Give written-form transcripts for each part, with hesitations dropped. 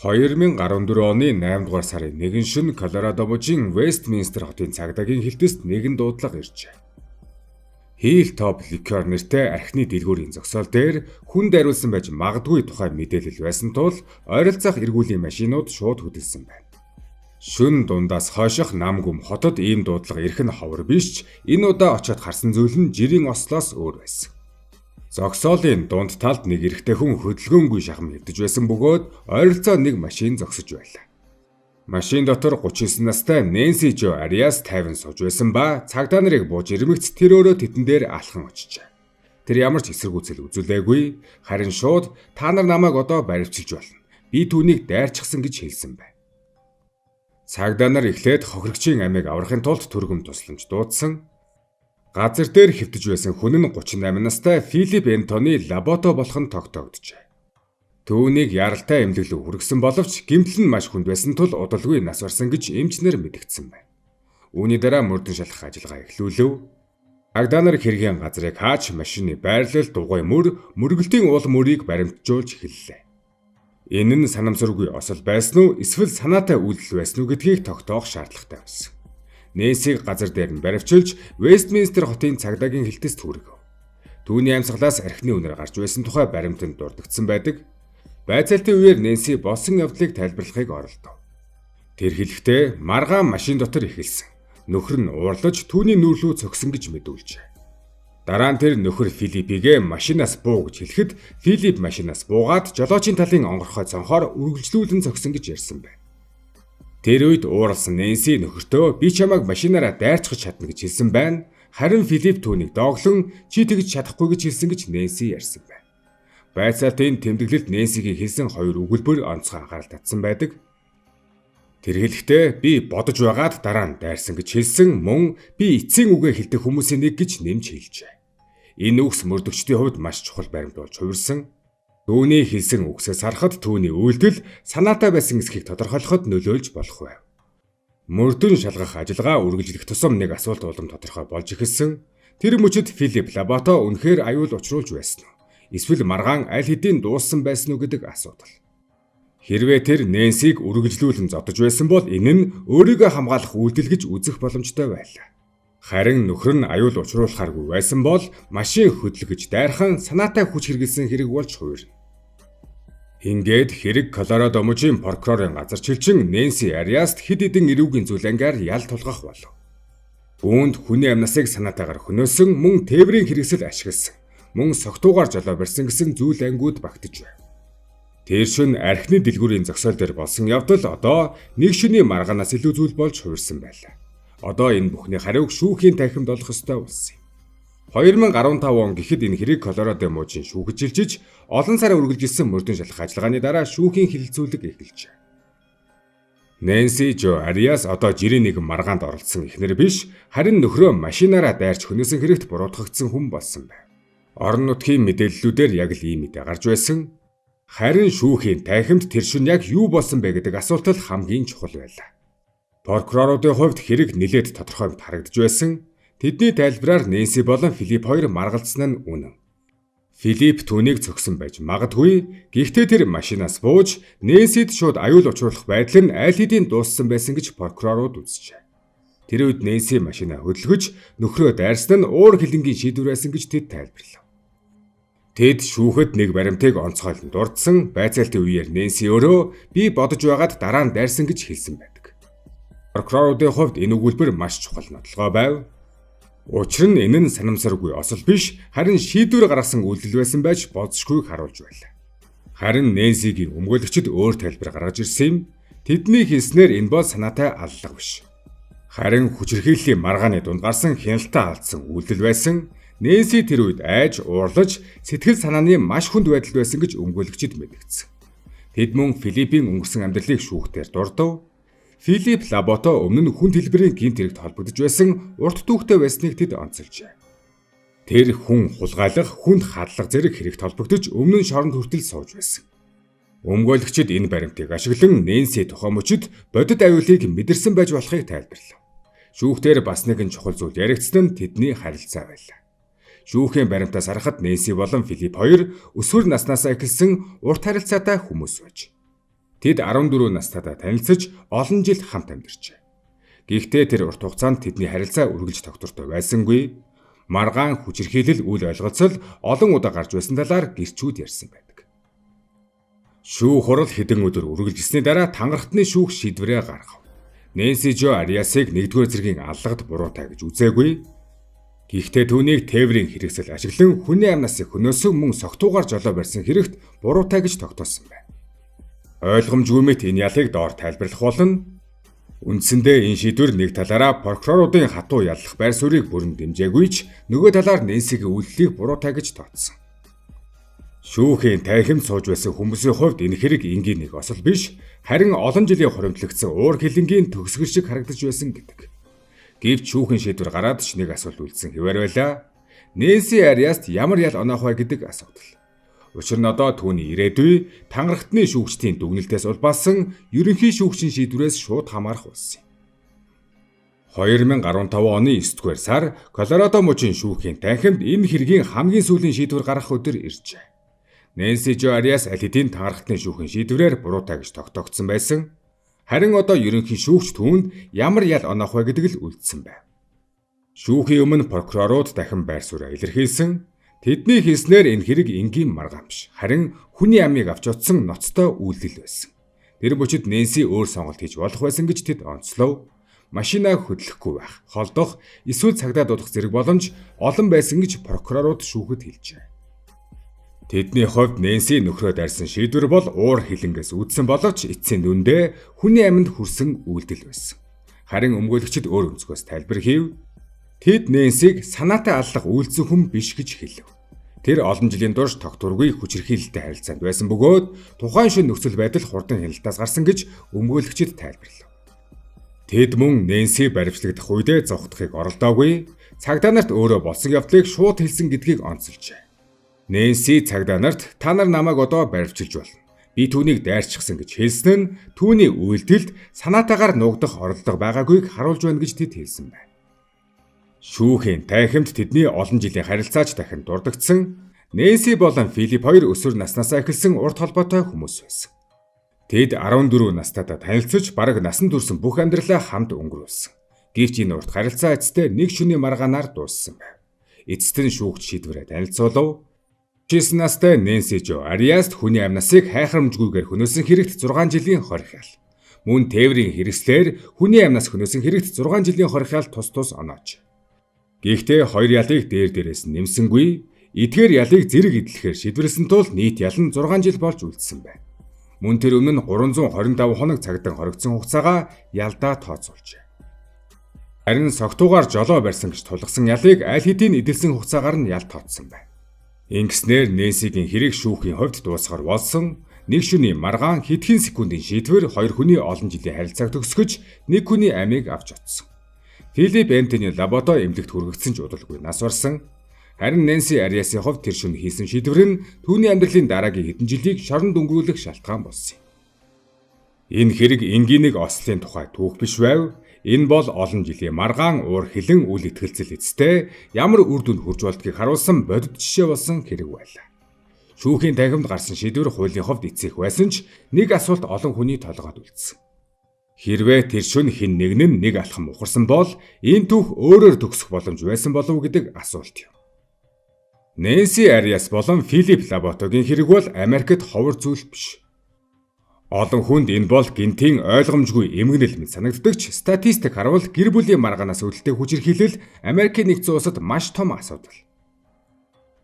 2014 оны 8 дугаар сарын 1 шөнө Колорадо мужийн Вестминстер хотын цагдаагийн хэлтэст нэгэн дуудлага иржээ. Hilltop Liquor нэртэй архины дэлгүүрийн зогсоол дээр хүн дайруулсан байж магадгүй тухай мэдээлэл байсан тул ойролцоох эргүүлийн машинууд шууд хөдөлсөн байна. Шөнө дундаас хойших нам гүм хотод ийм дуудлага ирэх нь ховор биш ч энэ удаа очиод харсан зүйл нь жирийн ослоос өөр байсан. Зогсоолын дунд талд нэг эрэгтэй хүн хөдөлгөөнгүй шахам хэвтэж байсан бөгөөд ойролцоо нэг машин зогсож байлаа. Машин дотор 39 настай Нэнси Жо Ариас тайван сууж байсан ба цагдаа нарыг бууж ирмэгц тэр өөрөө тэдэн дээр алхан очжээ. Тэр ямар ч эсэргүүцэл үзүүлээгүй, харин шууд "Та нар намайг одоо баривчилж болно. Би түүнийг дайрчихсан" гэж хэлсэн байна. Цагдаа нар эхлээд хохирогчийн амийг аврахын тулд түргэм тусламж дуудсан. Газар дээр хэвтэж байсан хүн нь 38 настай Филип Энтони Лабото болох нь тогтоогджээ. Түүнийг яралтай эмнэлэг рүү хүргэсэн боловч гэмтэл нь маш хүнд байсан тул удалгүй нас барсан гэж эмчнэр мэдэгдсэн байна. Үүний дараа мөрдөн шалгах ажиллагаа эхлүүлэв. Цагдаа нар хэргийн газрыг хааж, машины байрлал, дугуй мөр, мөргөлтийн уул мөрийг баримтжуулж эхэллээ. Энэ нь санамсаргүй осол байсан уу эсвэл санаатай үйлдэл байсан уу гэдгийг тогтоох шаардлагатай байсан. Нэнсиг газар дээр нь баривчилж Вестминстер хотын цагдаагийн хэлтэст хүргэв. Түүний амьсгалаас архины үнэр гарч байсан тухай баримтанд дурдагдсан байдаг. Байцаалтын үеэр Нэнси болсон явдлыг тайлбарлахыг оролдов. Тэр хэлэхдээ маргаан машин дотор эхэлсэн. Нөхөр нь уурлаж түүний нүүр лүү цохисон гэж мэдүүлжээ. Дараа нь тэр нөхөр Филиппигээ машинаас буу гэж хэлэхэд Филипп машинаас буугаад жолоочийн талын онгорхой цонхоор үргэлжлүүлэн цохисон гэж ярьсан байна. Тэр үед ууралсан Нэнси нөхөртөө "Би чамайг машинаараа дайрчихаж чадна" гэж хэлсэн байна. Харин Филипп түүнийг дооглон "Чи тэгж чадахгүй" гэж хэлсэн гэж Нэнси ярьсан байна. Байцаалтын тэмдэглэлд Нэнсигийн хэлсэн хоёр өгүүлбэр онцгой анхаарал татсан байдаг. Тэр хэлэхдээ "Би бодож байгаад дараа нь дайрсан" гэж хэлсэн, мөн "Би эцсийн үгээ хэлдэг хүмүүсийн нэг" гэж нэмж хэлжээ. Энэ үгс мөрдөгчдийн хувьд маш чухал баримт болж хувирсан. Түүний хэлсэн үгсээс харахад түүний үйлдэл санаатай байсан эсэхийг тодорхойлоход нөлөөлж болох байв. Мөрдөн шалгах ажиллагаа үргэлжлэх тусам нэг асуулт улам тодорхой болж эхэлсэн. Тэр мөчид Филип Лабото үнэхээр аюул учруулж байсан уу? Эсвэл маргаан аль хэдийн дууссан байсан уу гэдэг асуудал. Хэрвээ тэр Нэнсиг үргэлжлүүлэн зодож байсан бол энэ нь өөрийгөө хамгаалах үйлдэл гэж үзэх боломжтой байлаа. Харин нөхөр нь аюул учруулахааргүй байсан бол машин хөдөлгөж дайрхан санаатай хүч хэрэглэсэн хэрэг болж хувирна. Ингээд хэрэг Колорадо мужийн прокурорын газар чилжин Нэнси Ариаст хэд хэдэн эрүүгийн зүйл ангаар ял тулгах болов. Үүнд хүний амь насыг санаатайгаар хөнөөсөн, мөн тээврийн хэрэгсэл ашигласан, мөн согтуугаар жолоо барьсан гэсэн зүйл ангиуд багтаж байв. Тэр шөнө архины дэлгүүрийн зогсоол дээр болсон явдал одоо нэг шөнийн маргаанаас илүү зүйл болж хувирсан байлаа. Одоо энэ бүхний хариуг шүүхийн танхимд олох ёстой болсон юм. 2015 он гэхэд энэ хэрэг Колорадо мужийн шүүхэд шилжиж, олон сар үргэлжилсэн мөрдөн шалгах ажиллагааны дараа шүүхийн хэлэлцүүлэг эхэлжээ. Нэнси Жо Ариас одоо жирийн нэгэн маргаанд оролцсон эхнэр биш, харин нөхрөө машинаараа дайрч хөнөөсөн хэрэгт буруутгагдсан хүн болсон байв. Орон нутгийн мэдээллүүдээр яг л ийм мэдээ гарч байсан. Харин шүүхийн танхимд тэр шөнө яг юу болсон бэ гэдэг асуулт л хамгийн чухал байлаа. Прокуроруудын хувьд хэрэг нэлээд тодорхой харагдаж байсан. Тэдний тайлбараар Нэнси болон Филипп хоёр маргалдсан нь үнэн. Филипп түүнийг цохисон байж магадгүй. Гэхдээ тэр машинаас бууж Нэнсид шууд аюул учруулах байдал нь аль хэдийн дууссан байсан гэж прокурорууд үзжээ. Тэр үед Нэнси машинаа хөдөлгөж нөхрөө дайрсан нь уур хилэнгийн шийдвэр байсан гэж тэд тайлбарлав. Тэд шүүхэд нэг баримтыг онцгойлон дурдсан. Байцаалтын үеэр Нэнси өөрөө "Би бодож байгаад дараа нь дайрсан" гэж хэлсэн байдаг. Прокуроруудын хувьд энэ өгүүлбэр маш чухал нотолгоо байв. Учир нь энэ нь санамсаргүй осол биш, харин шийдвэр гаргасан үйлдэл байсан байж болзошгүйг харуулж байлаа. Харин Нэнсигийн өмгөөлөгчид өөр тайлбар гаргаж ирсэн юм. Тэдний хэлснээр энэ бол санаатай аллага биш. Харин хүчирхийллийн маргааны дунд гарсан хяналтаа алдсан үйлдэл байсан. Нэнси тэр үед айж уурлаж сэтгэл санааны маш хүнд байдалд байсан гэж өмгөөлөгчид мэдэгдсэн. Тэд мөн Филиппийн өнгөрсөн амьдралыг шүүхдээ дурдав. Филипп Лабото өмнө нь хүнд хэлбэрийн гэмт хэрэгт холбогдож байсан урт түүхтэй байсныг тэд онцолжээ. Тэр хүн хулгайлах, хүнд хадлага зэрэг хэрэгт холбогдож өмнө нь шоронд хүртэл сууж байсан. Өмгөөлөгчид энэ баримтыг ашиглан Нэнси тухайн мөчид бодит аюулыг мэдэрсэн байж болохыг тайлбарлав. Шүүхтэр бас нэгэн чухал зүйл яригдсан нь тэдний харилцаа байлаа. Шүүхийн баримтаас харахад Нэнси болон Филипп хоёр өсвөр наснаасаа эхэлсэн урт харилцаатай хүмүүс байж. Тэд 14 настайдаа танилцаж олон жил хамт амьдарчээ. Гэхдээ тэр урт хугацаанд тэдний харилцаа үргэлж тогтвортой байсангүй. Маргаан, хүчирхийлэл, үл ойлголцол олон удаа гарч байсан талаар гэрчүүд ярьсан байдаг. Шүүх хурал хэдэн өдөр үргэлжилсний дараа тангарахтны шүүх шийдвэрээ гаргав. Нэнси Жо Ариасыг нэгдүгээр зэргийн аллагад буруутай гэж үзээгүй. Гэхдээ түүнийг тээврийн хэрэгсэл ашиглан хүний амнаас хөнөөсөн мөн согтуугаар жолоо барьсан хэрэгт буруутай гэж тогтоосон байна. Ойлгомжгүй мэт энэ ялыг доор тайлбарлах болно. Үндсэндээ энэ шийдвэр нэг талаараа прокуроруудын хатуу яллах байр суурийг бүрэн дэмжээгүй ч нөгөө талаар Нэнсигийн үйлдэлийг буруутай гэж тооцсон. Шүүхийн танхимд сууж байсан хүмүүсийн хувьд энэ хэрэг энгийн нэг осол биш, харин олон жилийн хуримтлагдсан уур хилэнгийн төгсгөл шиг харагдаж байсан гэдэг. Гэвч шүүхийн шийдвэр гараад ч нэг асуулт үлдсэн хэвээр байлаа. Нэнси Ариаст ямар ял оноох вэ гэдэг асуудал. Учир нь одоо түүний ирээдүй тангарахтны шүүгчдийн дүгнэлтээс улбаасан ерөнхий шүүгчийн шийдвэрээс шууд хамаарах болсон юм. 2015 оны 9-р сар Колорадо мужийн шүүхийн танхимд энэ хэргийн хамгийн сүүлийн шийдвэр гаргах өдөр иржээ. Нэнси Жо Ариас аль хэдийн тангарахтны шүүхийн шийдвэрээр буруутай гэж тогтоогдсон байсан. Харин одоо ерөнхий шүүгч түүнд ямар ял оноох вэ гэдэг л үлдсэн байв. Шүүхийн өмнө прокурорууд дахин байр сууриа илэрхийлсэн. Тэдний хэлснээр энэ хэрэг энгийн маргаан биш. Харин хүний амийг авч утсан ноцтой үйлдэл байсан. Тэр мөчид Нэнси өөр сонголт хийж болох байсан гэж тэд онцлов. Машинаа хөдлөхгүй байх, холдох, эсвэл цагдаа дуудах зэрэг боломж олон байсан гэж прокурорууд шүүхэд хэлжээ. Тэдний хувьд Нэнси нөхрөө дайрсан шийдвэр бол уур хилэнгээс үүдсэн боловч эцсийн дүндээ хүний амьд хүрсэн үйлдэл байсан. Харин өмгөөлөгчид өөр өнцгөөс тайлбар хийв. Тэд Нэнсиг санаатай аллах үйлдсэн хүн биш гэж хэлэв. Тэр олон жилийн турш тогтворгүй хүчирхийлэлтэй харилцаанд байсан бөгөөд тухайн шөнө нөхцөл байдал хурдан хяналтаас гарсан гэж өмгөөлөгчид тайлбарлав. Тэд мөн Нэнси баривчлагдах үедээ зовхдохыг оролдоогүй, цагдаа нарт өөрөө болсон явдлыг шууд хэлсэн гэдгийг онцолжээ. Нэнси цагдаа нарт та нар намайг одоо баривчилж болно. Би түүнийг дайрчихсан гэж хэлсэн нь түүний үйлдэлд санаатайгаар нуугдах оролдлого байгаагүйг харуулж байна гэж тэд хэлсэн байна. Шүүхийн танхимд тэдний олон жилийн харилцаач дахин дурдагдсан. Нэнси болон Филип хоёр өсвөр наснаасаа эхэлсэн урт холбоотой хүмүүс байсан. Тэд 14 настайдаа танилцаж бараг насан турш бүх амьдралаа хамт өнгөрүүлсэн. Гэвч энэ урт харилцаа эцэстээ нэг шөнийн маргаанаар дууссан байв. Эцэст нь шүүгч шийдвэрээ танилцуулав. 39 настай Нэнси Жо Ариаст хүний амнасыг хайхрамжгүйгээр хөнөөсөн хэрэгт 6 жилийн хорих ял. Мөн тээврийн хэрэгслээр хүний амнаас хөнөөсөн хэрэгт 6 жилийн хорих ял тус тус оноож. Гэхдээ хоёр ялыг дээр дээрээс нь нэмсэнгүй, эдгээр ялыг зэрэг эдлэхээр шийдвэрлэсэн тул нийт ял нь 6 жил болж үлдсэн байна. Мөн тэр өмнө нь 325 хоног цагдан хоригдсон хугацаагаа ялдаа тооцоолжээ. Харин согтуугаар жолоо барьсан гэж тулгасан ялыг аль хэдийн эдэлсэн хугацаагаар нь ял тооцсон байна. Ингэснээр Нэнсигийн хэрэг шүүхийн хувьд дуусахар болсон. Нэг шөнийн маргаан хэдхэн секундын шийдвэр хоёр хүний олон жилийн харилцааг төгсгөж нэг хүний амийг авч очсон. Филип Энтони Лабото эмнэлэгт хүргэгдсэн ч удалгүй нас барсан. Харин Нэнси Ариасын хувьд тэр шөнө хийсэн шийдвэр нь түүний амьдралын дараагийн хэдэн жилийг шоронд өнгөрүүлэх шалтгаан болсон юм. Энэ хэрэг энгийн нэг ослын тухай түүх биш байв. Энэ бол олон жилийн маргаан, уур хилэн, үл итгэлцэл эцэстээ ямар үр дүнд хүрч болдгийг харуулсан бодит жишээ болсон хэрэг байлаа. Шүүхийн танхимд гарсан шийдвэр хуулийн хувьд эцсэх байсан ч нэг асуулт олон хүний толгойд үлдсэн. Хэрвээ тэр шөнө хэн нэг нь нэг алхам ухарсан бол энэ түүх өөрөөр төгсөх боломж байсан болов уу гэдэг асуулт юм. Нэнси Ариас болон Филип Лаботогийн хэрэг бол Америкт ховор зүйл биш. Олон хүнд энэ бол гэнтийн ойлгомжгүй эмгэнэл мэт санагддаг ч статистик харуул гэр бүлийн маргаанаас үүдэлтэй хүчирхийлэл Америкийн нэгдсэн улсад маш том асуудал.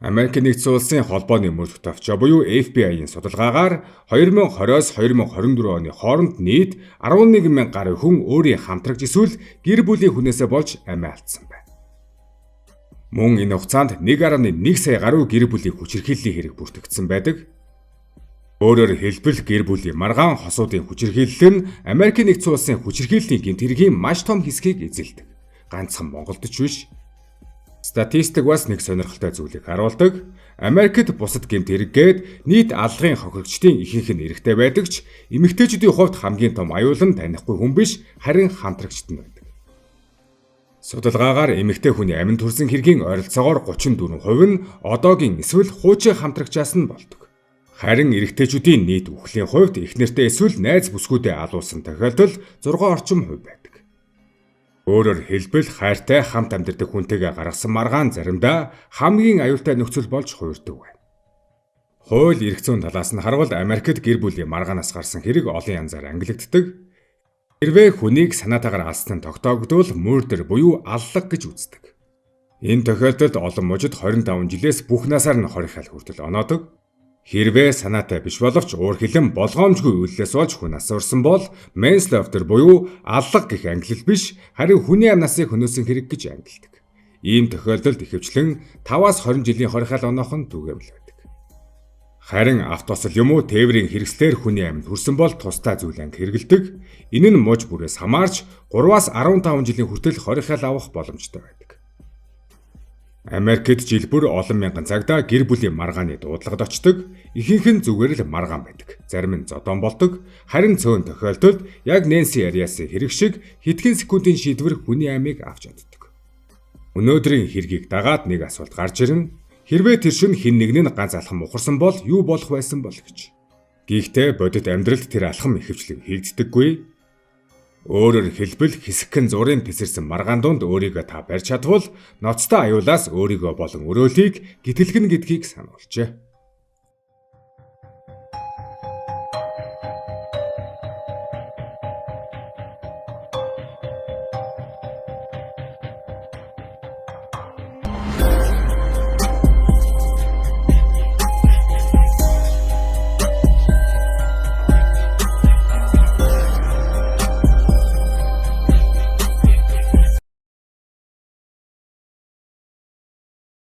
Америкийн нэгдсэн улсын холбооны мөрдөх товчоо буюу FBI-ийн судалгаагаар 2020-оос 2024 оны хооронд нийт 11 мянга гаруй хүн өөрийн хамтрагч эсвэл гэр бүлийн хүнээсээ болж амиа алдсан байна. Мөн энэ хугацаанд 1.1 сая гаруй гэр бүлийн хүчирхийллийн хэрэг бүртгэгдсэн байдаг. Өөрөөр хэлбэл гэр бүлийн маргаан, хосуудын хүчирхийлэл нь Америкийн нэгдсэн улсын хүчирхийллийн гэмт хэргийн маш том хэсгийг эзэлдэг. Ганцхан Монголд ч биш. Статистик бас нэг сонирхолтой зүйлийг харуулдаг. Америкт бусад гэмт хэрэг гээд нийт аллагын хохирогчдын ихэнх нь эрэгтэй байдаг ч эмэгтэйчүүдийн хувьд хамгийн том аюул нь танихгүй хүн биш, харин хамтрагчид нь байдаг. Судалгаагаар эмэгтэй хүний аминд хүрсэн хэргийн ойролцоогоор 34% нь одоогийн эсвэл хуучин хамтрагчаас нь болдог. Харин эрэгтэйчүүдийн нийт үхлийн хувьд эхнэртээ эсвэл найз бүсгүйдээ алуулсан тохиолдол 6 орчим хувь байдаг. Өөрөөр хэлбэл, хайртай хамт амьдардаг хүнтэйгээ гаргасан маргаан заримдаа хамгийн аюултай нөхцөл болж хувирдаг байна. Хууль эрх зүйн талаас нь харвал, Америкт гэр бүлийн маргаанаас гарсан хэрэг олон янзаар ангилагддаг. Хэрвээ хүнийг санаатаагаар алсан нь тогтоогдвол murder буюу аллага гэж үздэг. Энэ тохиолдолд олон мужид 25 жилээс бүх насаар нь хорих хял хүртэл оноодог. Хэрвээ санаатай биш боловч уур хилэн болгоомжгүй үйлдэлээс болж хүн асуурсан бол manslaughter буюу аллага гэх ангилал биш, харин хүний амь насыг хөнөөсөн хэрэг гэж ангилдаг. Ийм тохиолдолд ихэвчлэн 5-аас 20 жилийн хорих хял оноох нь түгээмэл байдаг. Харин авто осол юм уу тээврийн хэрэгслээр хүний амьд хүрсэн бол тусдаа зүйл анги хэрэглэдэг. Энэ нь муж бүрээс хамаарч 3-аас 15 жилийн хүртэл хорих хял авах боломжтой байдаг. Америкт жил бүр олон мянган цагдаа гэр бүлийн маргааны дуудлагад очдог. Ихэнх нь зүгээр л маргаан байдаг. Зарим нь зодоон болдог. Харин цөөн тохиолдолд яг Нэнси Ариасын хэрэг шиг хэдхэн секундын шийдвэр хүний амийг авч чаддаг. Өнөөдрийн хэргийг дагаад нэг асуулт гарч ирнэ. Хэрвээ тэр шөнө хэн нэгний ганц алхам ухарсан бол юу болох байсан бол гэж. Гэхдээ бодит амьдралд тэр алхам ихэвчлэн хийгддэггүй. Өөрөөр хэлбэл, хэсэгхэн зурын тесэрсэн маргаан дунд өөрийгөө та барьж чадвал ноцтой аюулаас өөрийгөө болон өрөөлийг гэтэлгэнэ гэдгийг сануулжээ.